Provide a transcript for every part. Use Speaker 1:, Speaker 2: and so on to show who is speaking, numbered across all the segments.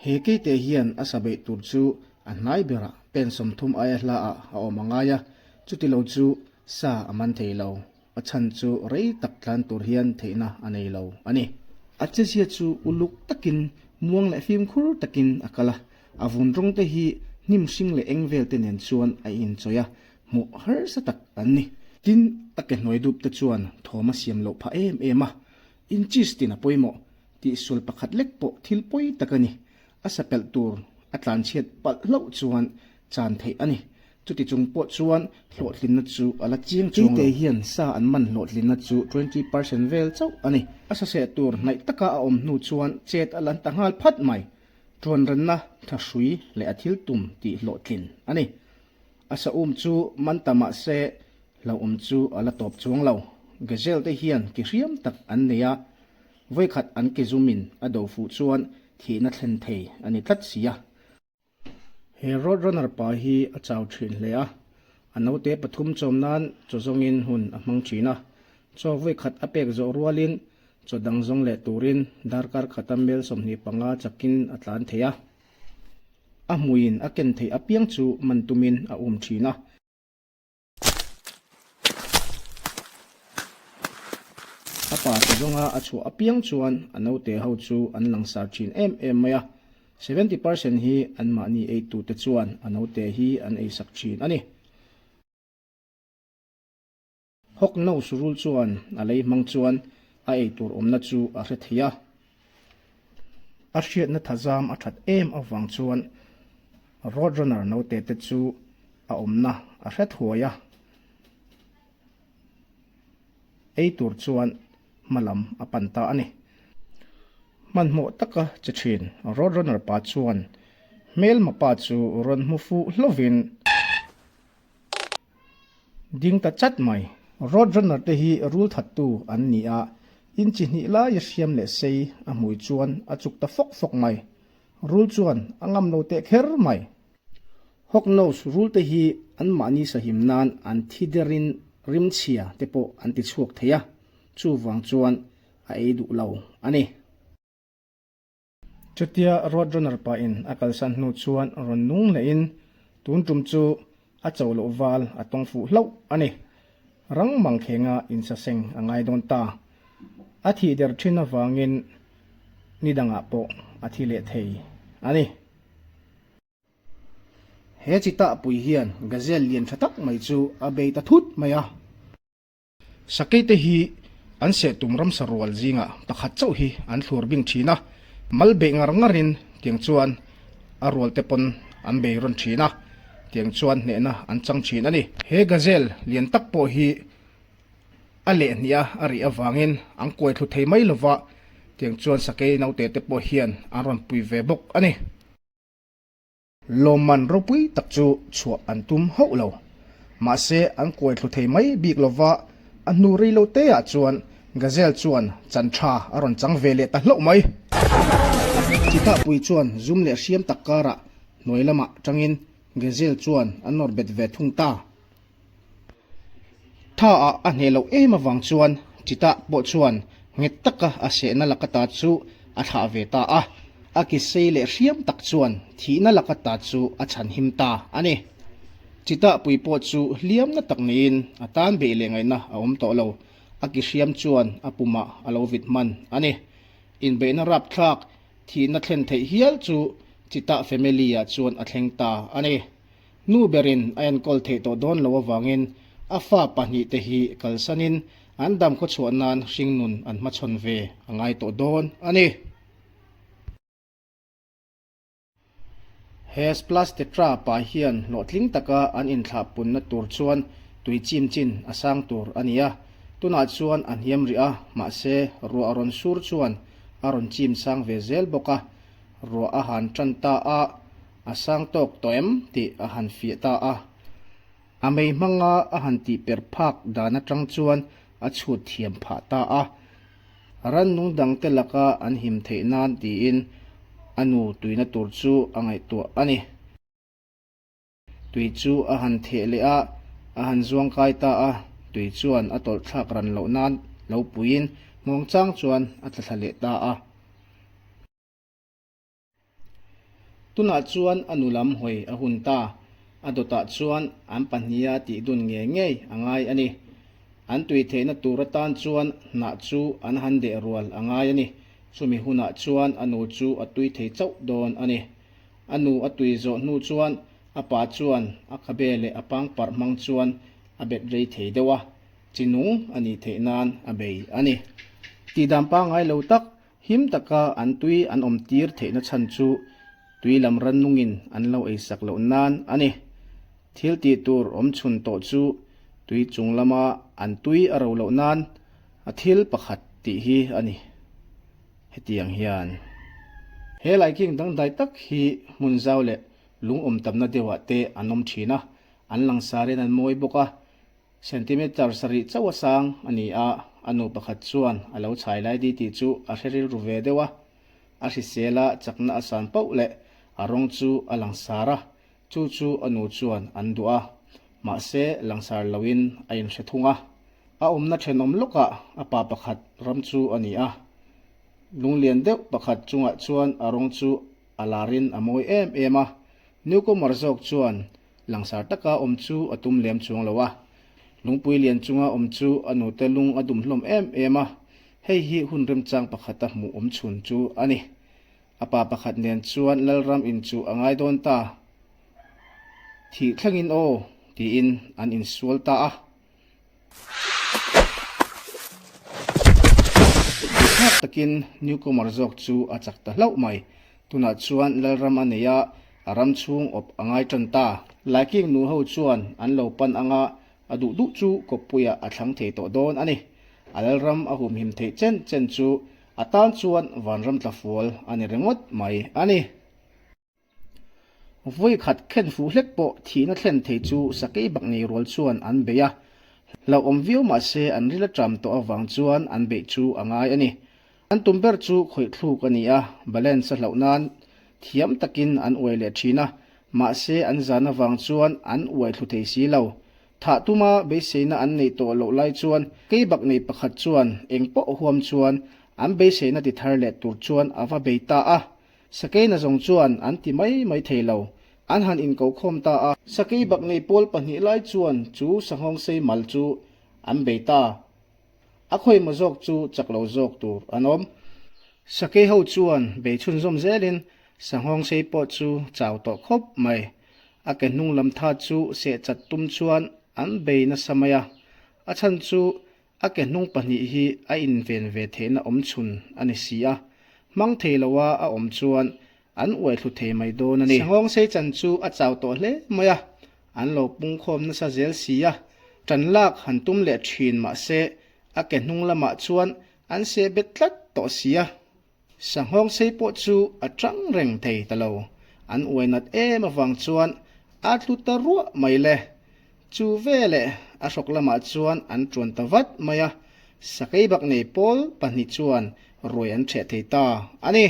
Speaker 1: He keite hian a sa beih tur chu a hnai berah pen 30 aia hla ah a awm a ngai a, chuti lo chu sa a man thei lo. A chhan chu rei tak tlan tur hian theihna a nei lo a ni. A chezia chu uluk takin, muang leh fimkhur takin a kal a, a vun rawng te hi hnim hring leh eng vel te nen chuan a inchawih a, hmuh harsa tak an ni. Tin, a ke hnuai dup te chuan thawm a siam loh phah em em a, inches tin a pawimawh tih sul pakhat lek pawh thil pawi tak a ni. A sa pelh tur a tlanchhiat palh hlauh chuan chan theih a ni. Chuti chung pawh chuan hlawhtlinna chu a la chiang chuang lo. Keite hian sa an man hlawhtlinna chu 20% vel chauh a ni. A saseh tur hnaih taka a awm hnu chuan chet a lan ta nghal phat mai. Tuanrenna tha hrui leh a thil tum tih hlawhtlin a ni. A sa um chu man ta mah se hlauhawm chu a la tawp chuang lo. Gazelle te hian ki hriam tak an nei a, vawikhat an ke zumin a do fuh chuan thihna thlen thei a ni tlat si a. He road runner pa hi a chau thin hle a, a naute pathum chawm nan chaw zawngin hun a hmang thin a, chaw vawikhat a pek zawh rualin chaw dang zawng leh turin darkar khata mel 25 chakin a tlan thei a, a hmuiin a ken theih apiang chu man tumin a um thin a. A pa te zawnga a chhuah apiang chuan a naute ho chu an langsar thin em em mai a, 70% hi anmahni eitute chuan a naute hi an eisak thin a ni. Hawk nose rul chuan a lei hmang chuan a eitur awmna chu a hre thei a. A hriatna thazam a that em avang chuan Roadrunner naute te chu a awmna a hre thuai a, ei tur chuan hma lam a pan ta a ni. Hmanhmawh taka che thin Roadrunner pa chuan hmelma pa chu rawn hmu fuh hlovin, Ding ta chat mai. Roadrunner te hi rul thattu an ni a, inchi hnih laia hriam leh sei a hmui chuan a chuk ta fawk fawk mai. Rul chuan a ngam lo teh kher mai. Hognose rul te hi anmahni sahim nan an thi derin rimchhia te pawh an ti chhuak thei a, chuvang chuan a ei duh lo a ni. Chutia Roadrunner pa in a kalsan hnu chuan rawn nung lehin tun tum chu a cho loh val a tawng fuh hlauh a ni. Rang mangkhenga insaseng a ngai dawn ta. A thih der thin avangin ni dangah pawh a thi leh thei a ni. He chitah pui hian gazelle lian tha tak mai chu a bei ta thut mai a. Sakei te hi an seh tum ramsa rual zingah pakhat chauh hi an thlur bing thin a, mal beih ngar ngarin tiang chuan a rual te pawn an bei rawn thin a, tiang chuan hnehna an chang thin a ni. He gazelle lian tak pawh hi a lehhnih a a rih avangin an kuai thlu thei mai lova, tiang chuan sakei naute te pawh hian an rawn pui ve bawk a ni. Lawmman ropui tak chu chhuah an tum hauh lo. Mahse, an kuai thlu thei mai bik lova, a hnu rei lo te ah chuan Gazelle chuan chan tha a rawn chang ve leh ta hlauh mai. Chitahpui chuan zum leh hriam tak karah hnuai lamah tangin Gazelle chuan a nawr bet ve thung ta. Tha ah a hneh loh em avang chuan Chitah pawh chuan nghet taka a sehna laka ta chu a thlah ve ta a, a ki sei leh hriam tak chuan thihna laka ta chu a chhan him ta a ni. Chitah pui pawh chu hliamna tak niin a tan beih leh ngaihna a awm tawh lo, a ki hriam chuan a pumah a lo vit hman a ni. Inbeihna rapthlak thihna thlen theih hial chu Chitah family ah chuan a thleng ta a ni. Nu berin a enkawl theih tawh dawn lo avangin a fa pahnihte hi kalsanin an dam khawchhuah nan hringnun an hmachhawn ve a ngai tawh dawn a ni. He Splash Tetra pa hian hlawhtling taka an inthlahpunna tur chuan tui chim chin a sang tur a ni a, tunah chuan a hniam rih a, mahse ruah a rawn sur chuan a rawn chim sang ve zel bawk a, ruah a han tan ta a. A sang tawk tawh em? tih a han fiah ta a. A mei hmanga a han tih per phak dan atang chuan a chhut thiam phah ta a. Rannung dangte laka an him theih nan tiin a nu tuina tur chu a ngaihtuah a ni. Tui chu a han theh leh a, a han zuang kai ta a, tui chuan a tawlh thlak ran loh nan lo puiin hmawng chang chuan a tla thla leh ta a. Tunah chuan a nu lam hawi a hun ta. A dawtah chuan an pahniha tih dun ngei ngei a ngai a ni. An tui theihna tur atan chuan hnah chu an han deh rual a ngai a ni. Chumi hunah chuan a nu chu a tui thei chauh dawn a ni. A nu a tui zawh hnu chuan a pa chuan a khabe leh a pangparh hmang chuan a bet rei thei deuh a, chi nung a nih theih nan a bei a ni. Tihdan pangngai lo tak, him taka an tui an awm tir theihna chhan chu tui lam rannungin an lo eisak loh nan a ni. Thil tih tur awm chhun tawh chu tui chung lama an tui a ro loh nan a thil pakhat tih hi a ni. Hetiang hian he laiking dangdai tak hi hmun zau leh lung awm tamna deuhah te an awm thin a, an langsarin an mawi bawk a. Centimeter sarih chauh a sang a ni a, a nu pakhat chuan a lo chhai lai di tih chu a hre rilru ve deuh a. A hrisel a, chakna a san pauh leh a rawng chu a langsar a, chu chu a nu chuan an duh a, mahse langsar loin a inhre thung a. A awmna thenawm lawkah a pa pakhat ram chu a ni a, lunglian deuh pakhat chungah chuan a rawng chu a larin a mawi em em a, newcomer zawk chuan langsar taka awm chu a tum lem chuang lo a. Lungpui lian chunga awm chu a nute lung a dum hlawm em em a, hei hi hun remchang pakhata hmuh awm chhun chu a ni. A pa pakhat nen chuan Lalram in chu a ngai dawn ta. Thih thlengin aw, tiin an insual ta a. Thlak takin newcomer zawk chu a chak ta hlauh mai. Tunah chuan Lalram a nei a, a ram chhung awp a ngai tan ta. Laiking nu ho chuan an lo pan anga a duh duh chu kawppuiah a thlang thei tawh dawn a ni. A Lalram a humhim theih chen chen chu a tan chuan vanram tla fual a ni ringawt mai a ni. Vawi khat khen fuh hlek pawh thihna thlen thei chu sakei bak nei rual chuan an bei a, hlauhawm viau mah se an ril a ṭam tawh avang chuan an beih chu a ngai a ni. An tum ber chu khawih thluk a ni a, balance a hlauh nan thiam takin an uai leh ṭhin a, mahse an zan avang chuan an uai thlu thei si lo. Thah tuma beiseina an neih tawh loh lai chuan keibak nei pakhat chuan eng pawh huam chuan an beiseina ti thar leh tur chuan a va bei ta a. Sakeina zawng chuan an ti mai mai thei lo. An han inkokhawm ta a. Sakei bak nei pawl pahnih lai chuan chu sanghawngsei mal chu an bei ta. A khawimaw zawk chu chak lo zawk tur an awm. Sakei ho chuan bei chhunzawm zelin sanghawngsei pawh chu chau tawh khawp mai. A ke hnung lam tha chu seh chat tum chuan an bei nasa mai a. A chhan chu A ke hnung pahnih hi a inven ve theihna awm chhun a ni si a, hmang thei loa a awm chuan an uai thlu thei mai dawn a ni. Sanghawng sei chan chu a chau tawh hle mai a, an lo pungkhawm nasa zel si a, ṭan lak han tum leh ṭhin mah se a ke hnung lamah chuan an seh bet tlat tawh si a. Sanghawng sei pawh chu a ṭang reng thei ta lo. An uai nat em avang chuan a tlu ta ruah mai le. Chu veleh a hrawk lamah chuan an ṭuan ta vat mai a, sakei bak nei pawl pahnih chuan ruai an ṭheh thei ta a ni.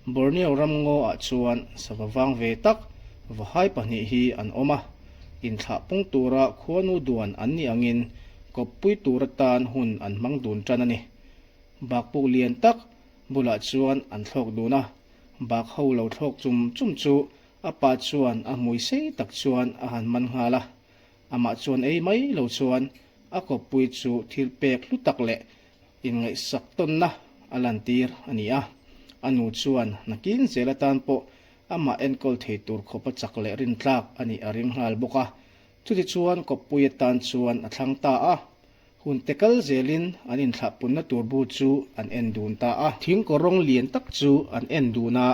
Speaker 1: Borneo ram ngaw ah chuan sava vang ve tak vahai pahnih hi an awm a, inthlah pung tura khuanu duan an nih angin kawppui tur atan hun an hmang dun tan a ni. Bakpuk lian tak bulah chuan an thlawk dun a, bak ho lo thlawk chum chum chu a pa chuan a hmui sei tak chuan a han man nghal a, amah chuan ei mai lo chuan a kawppui chu thil pek hlu tak leh inngaihsak tawnna a lantir a ni a. A nu chuan nakin zel atan pawh amah enkawl thei tur khawpa chak leh rintlak a nih a ring nghal bawk a. Chutichuan kawppui atan chuan a thlang ta a. Hun te kal zelin an inthlahpunna tur bu chu an en dun ta a. Thingkaw rawng lian tak chu an en dun a,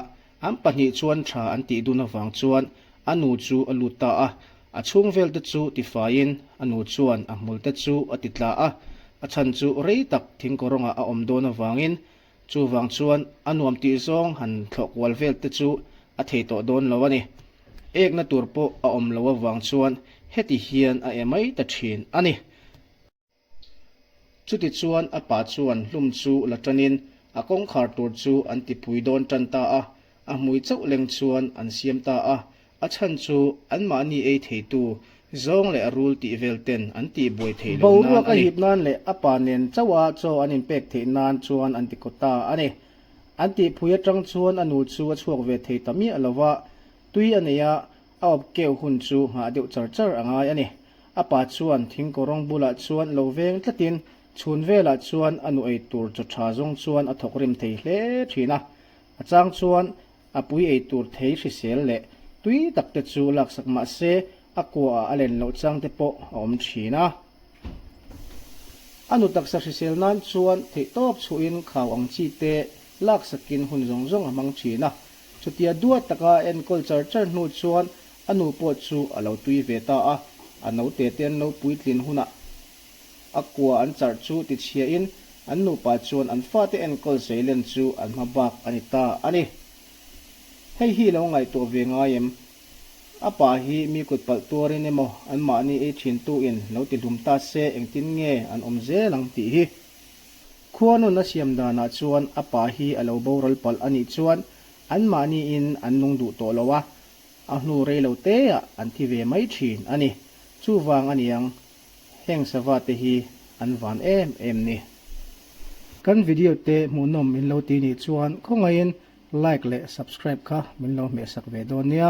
Speaker 1: an pahnih chuan tha an tih dun avang chuan a nu chu a lut ta a. A chhung vel te chu tifaiin a nu chuan a hmul te chu a ti tla a, a chhan chu rei tak thingkaw rawngah a awm dawn avangin chuvang chuan a nuam tih zawng han thlawh kual vel te chu a thei tawh dawn lo a ni. Ekna tur pawh a awm lo avang chuan heti hian a e mai ta thin a ni. Chutichuan a pa chuan hlum chu la tanin a kawngkhar tur chu an tipui dawn tan ta a, a hmui chauh leng chuan an siam ta a, a chhan chu anmahni ei theitu zawng leh rul tih vel ten an tihbuai theih loh nan
Speaker 2: Boruak
Speaker 1: a
Speaker 2: a
Speaker 1: ni.
Speaker 2: hip nan leh a pa nen chauha chaw an inpek theih nan chuan an ti kaw ta a ni. An tihpui atang chuan a nu chu a chhuak ve thei ta miah lo va, tui a nei a, A awp keuh hun chu nghah deuh char char a ngai a ni. A pa chuan thingkaw rawng bulah chuan lo veng tlatin chhun velah chuan a nu ei tur chaw tha zawng chuan a thawk rim thei hle thin a. A chang chuan a pui ei tur thei hrisel leh tui tak te chu laksak mah se a kuaah a len loh chang te pawh a awm thin a. A nu taksa hrisel nan chuan theihtawp chhuahin khau ang chi te laksakin hun zawng zawng a hmang thin a. Chutia duat taka a enkawl char char hnu chuan a nu pawh chu a lo tui ve ta a, a naute te an lo puitlin hunah a kua an charh chu tichhiain an nupa chuan an fate enkawl zeilen chu an hma bak a ni ta a ni. Hei hi lo ngaihtuah ve ngai em? A pa hi mi kut palh tuarin emaw anmahni ei thintuin lo tihlum ta se engtin nge an awm zel ang tih hi. Khua nun a siam danah chuan a pa hi a lo boral palh a nih chuan anmahniin an nung duh tawh lo a, a hnu rei lo teah an thi ve mai thin a ni. Chuvang a niang heng sava te hi an van em em ni. Kan video te hmuhnawm min lo ti nih chuan khawngaihin like leh subscribe kha min lo hmehsak ve dawn nia.